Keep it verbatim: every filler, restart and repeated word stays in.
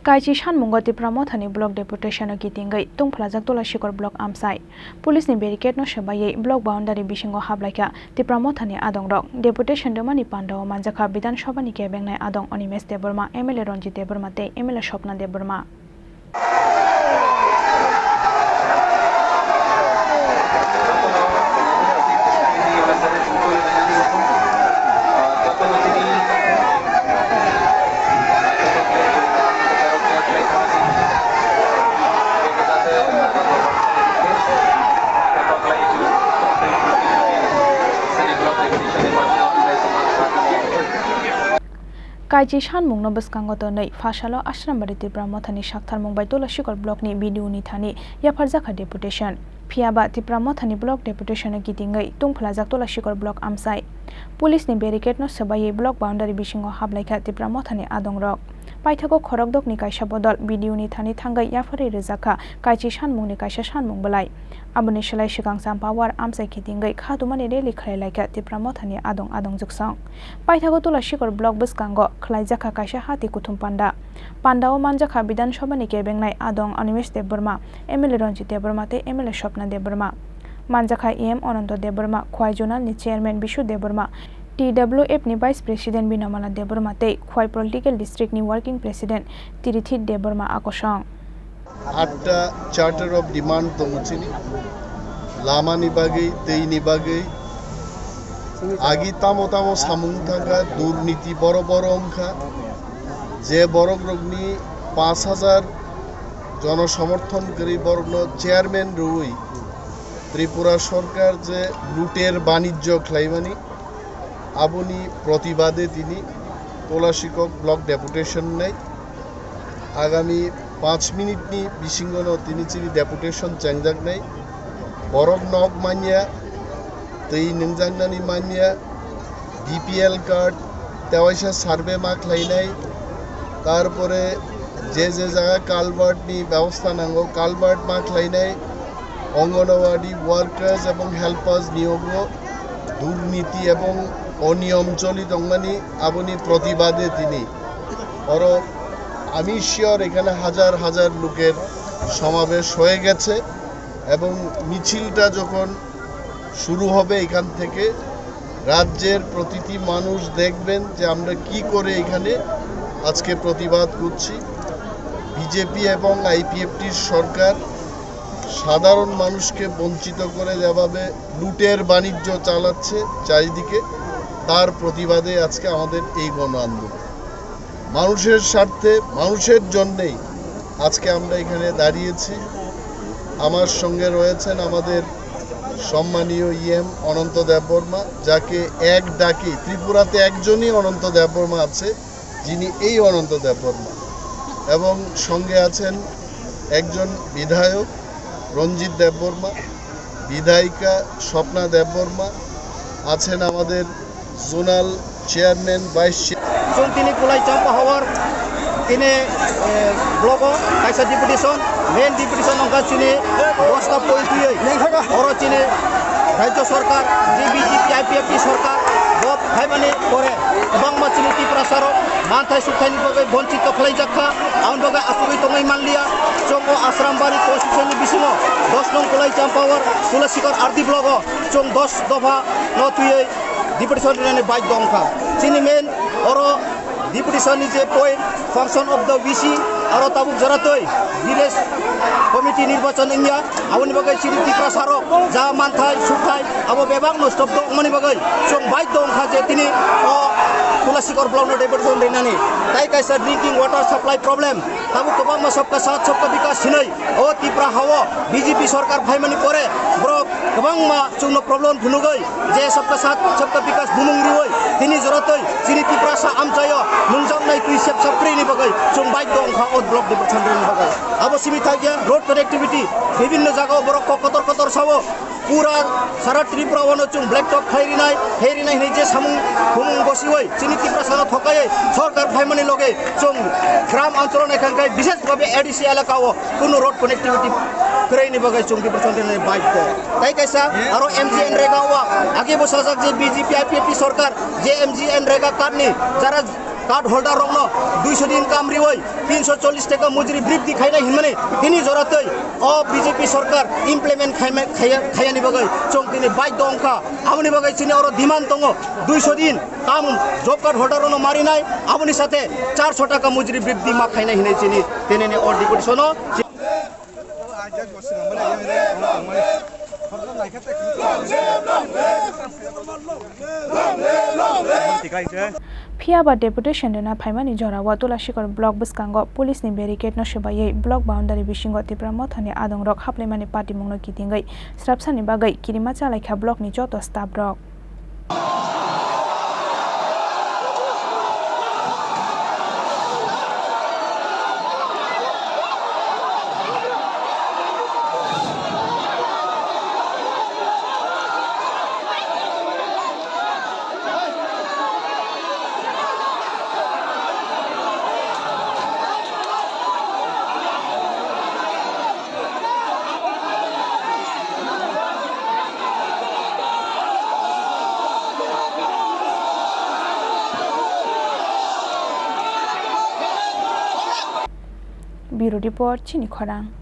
Kaichi sanmungo Tipra Mothani block deputation-o kitingwi tungphlajak Tulashikor block amchai. Police ni barricade no swbaiwi block boundary bisingo hablaikha Tipra Mothani adongrok. Deputation rwmani pandao manjakha Bidhan Sabha ni kebengnai adong Animesh Debbarma, M L A Ranjit Debbarma tei M L A Swapna Debbarma. Kaichi sanmungno bwskango tonwi, phasalo Ashrambari Tipra Mothani saktharmung bai Tulashikor blockni B D O ni thani yapharjakha deputation. Phiyaba Tipra Mothani block deputation-o kitingwi tungphlajak Tulashikor block amchai. Police ni barricade no swbaiwi block boundary bisingo hablaikha Tipra Mothani adongrok. Paithago khorokdokni kaisa bodol B D O ni thani thangwi yapharwi rwjakha Kaichi sanmungni kaisa sanmung bwlai. Aboni slai swkang Champawar amchai kitingwi kha tumani rally khlailaikha Tipra Mothani adong adongjwksong. Paithago Tulashikor block bwskango khlaijakha kaisa hati kuthum panda. Pandao manjakha Bidhan Sabha ni kebengnai adong Animesh Debbarma, M L A Ranjit Debbarma tei M L A Swapna Debbarma. Manjakha E M Ananto Debbarma, Khwai Zonal ni Chairman Bishu Debbarma, T W F ni Vice President Binomola Debbarma tei Khwai Political District ni Working President Tirithi Debbarma akosong. Atta Charter of Demand tongo chini. Lama ni bagwi, tei ni bagwi. Agi tamo tamo samung thangkha, durniti boro boro wngkha. Je borok rokni paanch hajar jono somorthon kwrwi borokno chairman rwui Tripura sorkar je luter banijjo khlaimani, aboni protibade tini Tulashikok block deputation nai. Agami panch minute ni bisingo no tini chini deputation chengjak nai. Borok nok manya, twi nungjaknani manya, B P L card, tewaisa survey ma khlainai, tarpore je je jaga culvert ni bebosta nango, culvert ma khlainai, Anganwadi workers ebong helpers niyogo durniti ebong oniyom choli tongmani, aboni protibade tini oro আমি শিওর এখানে হাজার হাজার লোকের সমাবেশ হয়ে গেছে এবং মিছিলটা যখন শুরু হবে এখান থেকে, রাজ্যের প্রতিটি মানুষ দেখবেন যে আমরা কি করে এখানে আজকে প্রতিবাদ করছি। বিজেপি এবং আইপিএফটির সরকার সাধারণ মানুষকে বঞ্চিত করে যেভাবে লুটের বাণিজ্য চালাচ্ছে চারিদিকে, তার প্রতিবাদে আজকে আমাদের এই গণ আন্দোলন। মানুষের স্বার্থে, মানুষের জন্যেই আজকে আমরা এখানে দাঁড়িয়েছি। আমার সঙ্গে রয়েছেন আমাদের সম্মানীয় ইএম অনন্ত দেববর্মা, যাকে এক ডাকে, ত্রিপুরাতে একজনই অনন্ত দেববর্মা আছে, যিনি এই অনন্ত দেববর্মা, এবং সঙ্গে আছেন একজন বিধায়ক রঞ্জিত দেববর্মা, বিধায়িকা স্বপ্না দেববর্মা, আছেন আমাদের zonal chairman, vice chair- Chwng tini Kulai Champa Hawar, tini, eh, blogo kaisa deputation, main deputation wngkha chini bosta poi twiwi. Oro chini Rajya Sarkar, je B J P I P F T sarkar, bo phaimani pore kwbangma chini Tiprasa rok manthai sukthai ni bagwi bonchito khlaijak kha, aboni bagwi achugwi tongwi manliya. Chwng o Asrambari constituency ni bisingo dos nong Kulai Champa Hawar, Tulasikor R D blogo chwng dos dopha no twiwi deputation rinani baidhyo wngkha. Chini main oro deputation ni je point, function of the O B C, aro tabuk joratwi village committee nirbachon wngya, aboni bagwi chini Tiprasa rok ja manthai sukthai abo bebak no stop wngmani bagwi chwng baidhyo wngkha je tini o Tulasikor block no deputation rinani. Tai kaisa drinking water supply problem, tabuk kwbangma sabka saath sabka bikas hinwi o Tipra hao B J P sarkar phaimani pore borok kwbangma chwngno problem phunugwi je sabka saath sabka bikas bumung riwi tini joratwi chini Tiprasa amchaio nungjaknai twi sep sapri ni bagwi chwng baidhyo wngkha o block deputation rinani bagwi. Abo simi thakya road connectivity, bibhinno jagao borok kok kotor kotor sao, pura sara Tripura wano chwng black top khai rinai, khai rinai hinwi je samung humung gosiwi chini Tiprasano thokaiwi sarkar phaimani loge chwng gram ancholo naikha khe bishesh bhabe A D C elakao kunu road connectivity kwrwini bagwi chwng deputation rinani baidhyo. Tai kaisa aro M G N Rega o age bo sajak je B J P I P F T sarkar je M G N Rega card ni jara Card holder rokno duiso din kam riwi tinso chollish taka mujri briddi khainai hinmani tini joratwi o B J P sarkar implement khaima-, khaiya-, khaiyani bagwi chwng tini baidho wngkha. Aboni bagwi chini oro demand tongo, duiso din kam job card holder rokno marinai, aboni sathe charso taka mujri briddi ma khainai hinwi chini tenini o deputation-o. Phiya ba deputation rwna phaimani jorao Tulashikor block bwskango police ni barricade no swbaiwi block boundary bisingo Tipra Motha ni adongrok haplaimani patimung no kitingwi srapsani bagwi kirima chalaikha block ni joto staff rok. Bureau Report, Chini Khorang.